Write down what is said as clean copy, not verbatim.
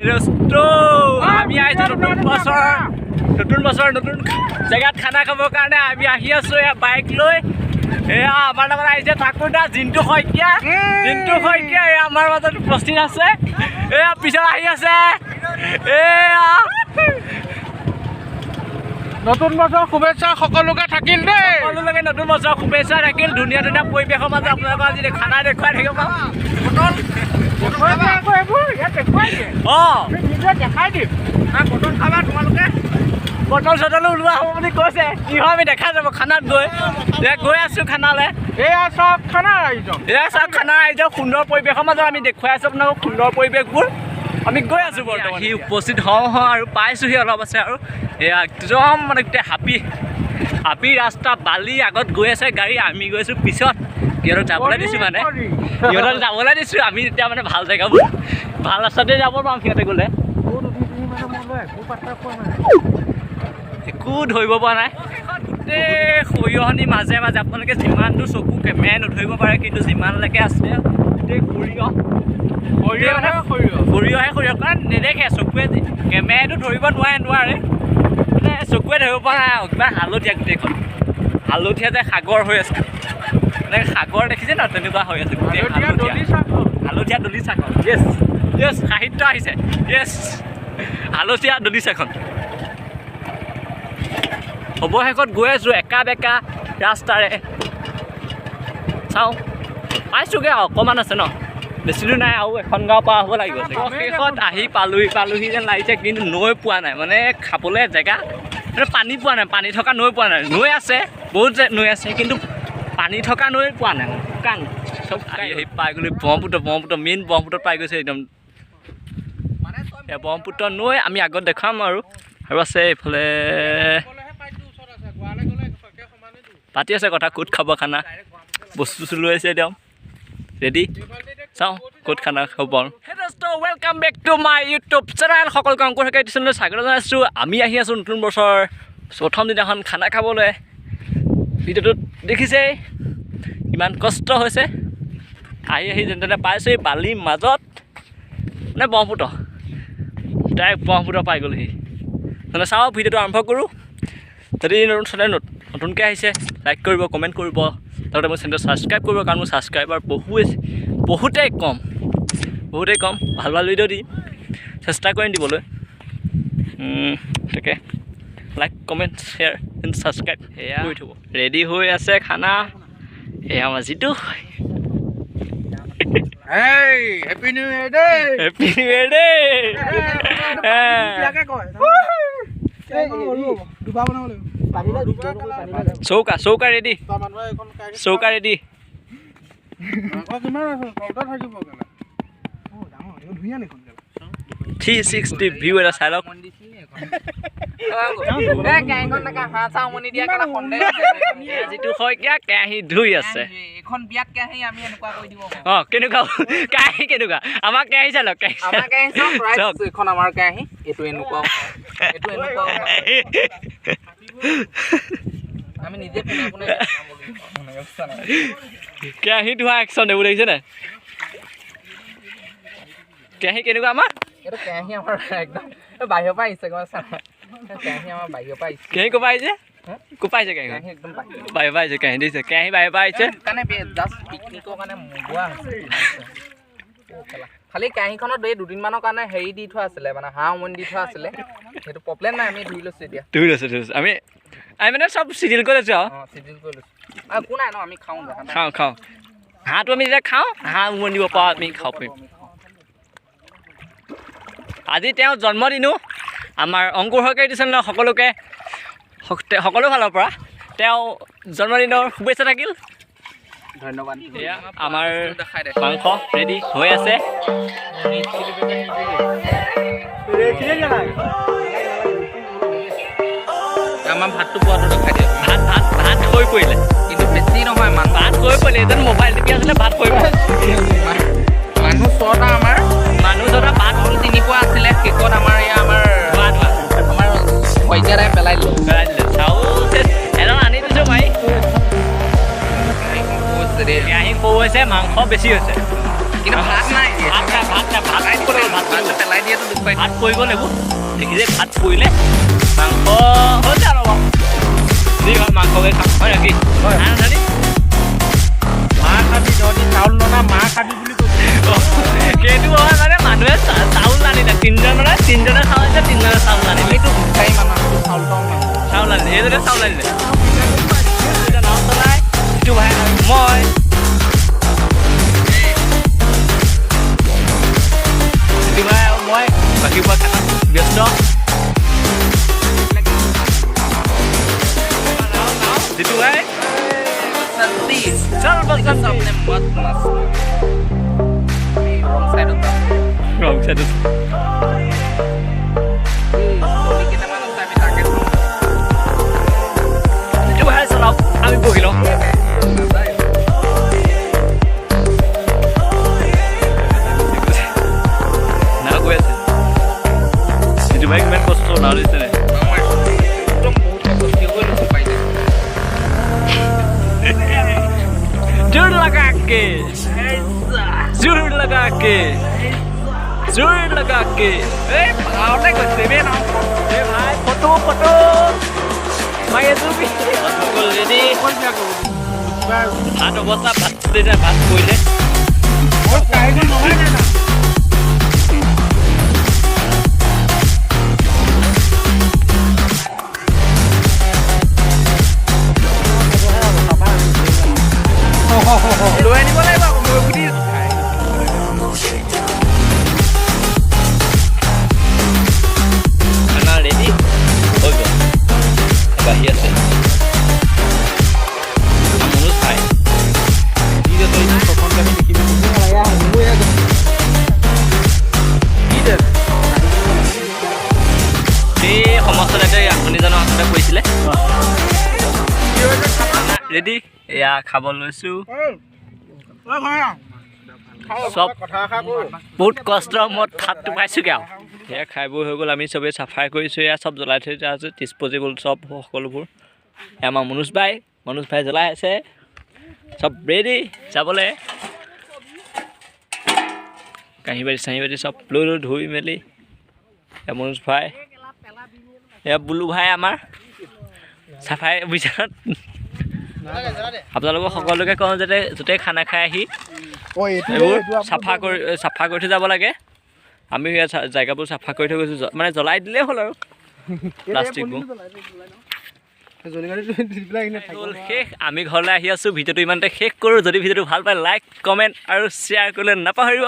দোস্ত, আমি আহিছোঁ নতুন বছৰ, নতুন বছৰ, নতুন জেগাত খানা খাবৰ কাৰণে। আমি আহি আছোঁ এয়া বাইক লৈ। এয়া আমাৰ লগত আহিছে ঠাকুৰদা, জিন্তু শইকীয়া। জিন্তু শইকীয়া এয়া আমাৰ মাজত উপস্থিত আছে। এয়া পিছত আহি আছে এয়া। নতুন বছৰ শুভেচ্ছা সকলোকে থাকিল দেই। সকলোলৈকে নতুন বছৰ শুভেচ্ছা থাকিল। ধুনীয়া ধুনীয়া পৰিৱেশৰ মাজত আপোনালোকক আজি খানা দেখুৱাই থাকিব। আকৌ এইবোৰ ইয়াত দেখুৱাই দিয়ে। আমি নিজে দেখাই দিম। বটল খাবা তোমালোকে? বটল চটলো ওলোৱা হ'ব বুলি কৈছে। কি হয় আমি দেখা যাব খানাত গৈ। এতিয়া গৈ আছোঁ খানালে। এয়া চব খানা আয়োজন। এয়া চাওক, খানা আয়োজন। সুন্দৰ পৰিৱেশৰ মাজত আমি দেখুৱাই আছোঁ আপোনালোকক সুন্দৰ পৰিৱেশবোৰ। আমি গৈ আছোঁ বৰ্তমান। আহি উপস্থিত হওঁ হওঁ আৰু, পাইছোঁহি, অলপ আছে আৰু। এয়া একদম মানে গোটেই হাবি হাবি ৰাস্তা, বালি। আগত গৈ আছে গাড়ী, আমি গৈ আছোঁ পিছত। সিহঁতক যাবলৈ দিছোঁ, মানে সিহঁতক যাবলৈ দিছোঁ। আমি তেতিয়া মানে ভাল জেগাবোৰ, ভাল ৰাস্তাতে যাব পাৰোঁ সিহঁতে গ'লে। একো পাত্তা পোৱা নাই। একো ধৰিব পৰা নাই। গোটেই সৰিয়হনিৰ মাজে মাজে আপোনালোকে যিমান দূৰ চকু কেমেৰাই নধৰিব পাৰে, কিন্তু যিমানলৈকে আছে গোটেই সৰিয়হ। গোটেই মানে সৰিয়হ। সৰিয়হে সৰিয়হ। কাৰণ নেদেখে চকুৱে, কেমেৰাইটো ধৰিব নোৱাৰে নোৱাৰে মানে চকুৱে ধৰিব পৰা নাই আৰু। কিবা হালধীয়া, গোটেইখন হালধীয়া যে সাগৰ হৈ আছে, মানে সাগৰ দেখিছে ন, তেনেকুৱা হৈ আছে গোটেই। হালধীয়া। হালধীয়া। দলিচা। হালধীয়া দলিচাখন। য়েছ য়েছ, সাহিত্য আহিছে। য়েছ, হালধীয়া দলিচাখন। অৱশেষত গৈ আছোঁ একা বেকা ৰাস্তাৰে। চাওঁ, পাইছোঁগৈ আৰু, অকণমান আছে ন, বেছি দূৰ নাই আৰু। এখন গাঁও পাৰ হ'ব লাগিব। শেষত আহি পালোহি পালোহি যেন লাগিছে, কিন্তু নৈ পোৱা নাই। মানে খাবলৈ জেগা, মানে পানী পোৱা নাই, পানী থকা নৈ পোৱা নাই। নৈ আছে, বহুত নৈ আছে, কিন্তু পানী থকা নৈ পোৱা নাই। মানে শুকান চব। আহি আহি পাই গ'লো ব্ৰহ্মপুত্ৰ। ব্ৰহ্মপুত্ৰ, মেইন ব্ৰহ্মপুত্ৰত পাই গৈছে একদম। এয়া ব্ৰহ্মপুত্ৰ নৈ, আমি আগত দেখুৱাম আৰু। আৰু আছে এইফালে। পাতি আছে কথা, ক'ত খাব খানা। বস্তু চস্তু লৈ আহিছে একদম ৰেডি। চাওঁ ক'ত খানা খাব পাৰোঁ। হে দোস্ত, welcome back to my YouTube channel। সকলোকে অংকুৰ শইকীয়া চেনেললৈ স্বাগত জনাইছোঁ। আমি আহি আছোঁ নতুন বছৰ প্ৰথম দিনাখন খানা খাবলৈ। ভিডিঅ'টোত দেখিছেই কিমান কষ্ট হৈছে। আহি আহি যেনে তেনে পাইছোঁ এই বালিৰ মাজত, মানে ব্ৰহ্মপুত্ৰ, ডাইৰেক্ট ব্ৰহ্মপুত্ৰ পাই গ'লোহি। নহ'লে চাওঁ, ভিডিঅ'টো আৰম্ভ কৰোঁ। যদি নতুন চেনেল নতুনকৈ আহিছে, লাইক কৰিব, কমেণ্ট কৰিব, লগতে মোৰ চেনেলটো ছাবস্ক্ৰাইব কৰিব, কাৰণ মোৰ ছাবস্ক্ৰাইবাৰ বহু বহুতেই কম, বহুতেই কম। ভাল ভাল ভিডিঅ' দিম, চেষ্টা কৰিম দিবলৈ। তাকে like, comment, share and subscribe সেয়া কৰি থ'ব। ৰেডি হৈ আছে খানা। এয়া আমাৰ যিটো। এই হেপী নিউ ইয়েৰ দেই। হেপী নিউ ইয়েৰ দেই। ইয়াকে কয় দুবাৰ বনাব লাগিব। চৌকা, চৌকা ৰেডি, চৌকা ৰেডি। মাংস কিমান আছে তলতে থাকিব কেলা। ধুনীয়া দেখোন। 360 ভিউ এটা চাই লওক। যিটো শইকীয়া কেৰাহী ধুই আছে। এইখন বিয়াত কেৰাহী আমি এনেকুৱা কৰি দিব পাৰোঁ। অঁ, কেনেকুৱা কেৰাহী? কেনেকুৱা আমাৰ কেৰাহী? চাই লওক কেৰাহী। আমাৰ কেৰাহী চাওক ৰাইজ, চাওক। এইখন আমাৰ কেৰাহী। এইটো এনেকুৱাও হয়, এইটো এনেকুৱাও হয়। আমি নিজে পোনে পোনে খাম বুলি মানে বুজিছা নাই? কেৰাহী ধোৱা একশ্যন এইবোৰ দেখিছে নাই? কেৰাহী কেনেকুৱা আমাৰ? এইটো কেৰাহী আমাৰ একদম এই বাহিৰৰ পৰা আহিছে, গম পাইছা নাই? কেৰাহী আমাৰ বাহিৰৰ পৰা আহিছে। কেৰাহী ক'ৰ পৰা আহিছে? ক'ৰ পৰা আহিছে কেৰাহী? কেৰাহী একদম বাহিৰৰ। বাহিৰৰ পৰা আহিছে কেৰাহী। দিছে, কেৰাহী বাহিৰৰ পৰা আহিছে। কাৰণে জাষ্ট পিকনিকৰ কাৰণে মগোৱা হৈছে। খালি কেৰাহীখনত এই দুদিনমানৰ কাৰণে হেৰি দি থোৱা আছিলে, মানে হাঁহ উমনি দি থোৱা আছিলে। সেইটো প্ৰব্লেম নাই, আমি ধুই লৈছোঁ এতিয়া। ধুই লৈছোঁ, ধুই লৈছোঁ। আমি আমি মানে চব চিজিল কৰি লৈছোঁ আৰু। অঁ, চিজিল কৰি লৈছোঁ আৰু। একো নাই ন, আমি খাওঁ দেখা নাই। খাওঁ খাওঁ। হাঁহটো আমি যেতিয়া খাওঁ, হাঁহ উমনি দিব পাৰোঁ, আমি খাব পাৰিম। আমি খাওঁ। আজি তেওঁৰ জন্মদিনো। আমাৰ অংকুৰ শইকীয়া চেনেলৰ সকলোকে, সকলো ফালৰ পৰা তেওঁ জন্মদিনৰ শুভেচ্ছা থাকিল। ধন্যবাদ। এয়া আমাৰ দেখাই দে। মাংস ৰেডি হৈ আছে। আমাৰ ভাতটো পোৱাটো দেখাই দিয়ে। ভাত ভাত ভাত হৈ পৰিলে। কিন্তু বেছি নহয় মানুহ। ভাত হৈ পৰিলে। এজন মোবাইল টিপি আছিলে, ভাত হৈ পৰিলে। মানুহ ছটা আমাৰ। মানুহ ছটা, ভাত চাউল তিনি পোৱা আছিলে। শেষত আমাৰ এয়া আমাৰ ধোৱা ধোৱা আমাৰ শইকীয়া পেলাই দিলে। পেলাই দিলে চাউল। চেচ, এজন আনি দিছোঁ মাৰি। হৈছে দেই। কেৰাহী সৰু হৈছে, মাংস বেছি হৈছে। কিন্তু ভাত নাই। ভাত নাই, ভাত নাই, ভাত ক'ত গ'ল? ভাত ভাতটো পেলাই দিয়াটো দুখ পাই। ভাত পৰিব লাগিব দেখিছে, ভাত পৰিলে মাংস হৈছে আৰু অলপ। যি হয় মাংসকে খাম, হয় নেকি? হয়। নাই নাথাকি। মা খাবি, তহঁতি চাউল ননা মা খাবি বুলি কৈছে। সেইটো হয়, মানে মানুহে চাউল নানিলে, তিনিজন, মানে তিনিজনে খাওঁ যে, তিনিজনে চাউল নানিলে। আমিতো ভিক্ষাৰী মানুহ, আমিতো চাউল তাউল নানো। চাউল আনিলে, এইজনে চাউল আনিলে। এতিয়া নাও চলাই যিটো ভাই আৰু মই, যিটো ভাই আৰু মই বাকীবোৰ খানাত ব্যস্ত। যিটো ভাই চল বসন্তী। আপনি মত মাছ, আমি ৰং চাইডত যাম। ৰং চাইডত। এই চলি কেইটামান আছে, আমি তাকে চাওঁ। যিটো ভাই চলাওক, আমি বহি লওঁ। নাযায়। নাও গৈ আছে। যিটো ভাই কিমান কষ্ট নাও দিছে নে? নাও মাৰিছোঁ। একদম বহুত কষ্ট, থিয় হৈ লৈছোঁ পাৰিলে। जोर लगा के, जोर लगा के, जोर लगा के। এই পাহাৰতে গৈছে বে নাও। ए भाई, ফটো ফটো মাৰি আছো। ৰেডি। ভাত অৱস্থা, ভাত তেতিয়া ভাত পৰিলে। কাৰিকৰ নমাই নাই না। লৈ আনিব লাগিব আকৌ মই সুধি। খানা ৰেডি হৈ গ'ল, বাঢ়ি আছে মনোজ ভাই। ঠিক আছে, এইটো প্ৰথম আমি দেখিবি। কি দে? এই সমস্ত দায়িত্ব এই আঁচনিজনৰ হাততে পৰিছিলে। ৰেডি, এয়া খাব লৈছোঁ চব। কথা এষাৰ কওঁ। বহুত কষ্টৰ মূৰত ভাতটো পাইছোঁগৈ আৰু সেয়া খাই বৈ হৈ গ'ল। আমি চবেই চাফাই কৰিছোঁ, এয়া চব জ্বলাই থৈ দিয়া আছে, ডিছপ'জেবল চব সকলোবোৰ। এয়া আমাৰ মনোজ ভাই, মনোজ ভাই জ্বলাই আছে। চব ৰেডি যাবলৈ। কাঁহী বাতি চাহী বাতি চব লৈ লৈ ধুই মেলি। এয়া মনোজ ভাই, এয়া বুলু ভাই, আমাৰ চাফাই অভিযানত। আপোনালোকক সকলোকে কওঁ যাতে য'তে খানা খাই আহি অ, এইটো এইবোৰ এইটো চাফা কৰি থৈ যাব লাগে। আমি ইয়াত জেগাবোৰ চাফা কৰি থৈ গৈছোঁ, মানে জ্বলাই দিলেই হ'ল আৰু প্লাষ্টিকবোৰ। হ'ল শেষ, আমি ঘৰলৈ আহি আছোঁ। ভিডিঅ'টো ইমানতে শেষ কৰোঁ। যদি ভিডিঅ'টো ভাল পায়, লাইক, কমেণ্ট আৰু শ্বেয়াৰ কৰিবলৈ নাপাহৰিব।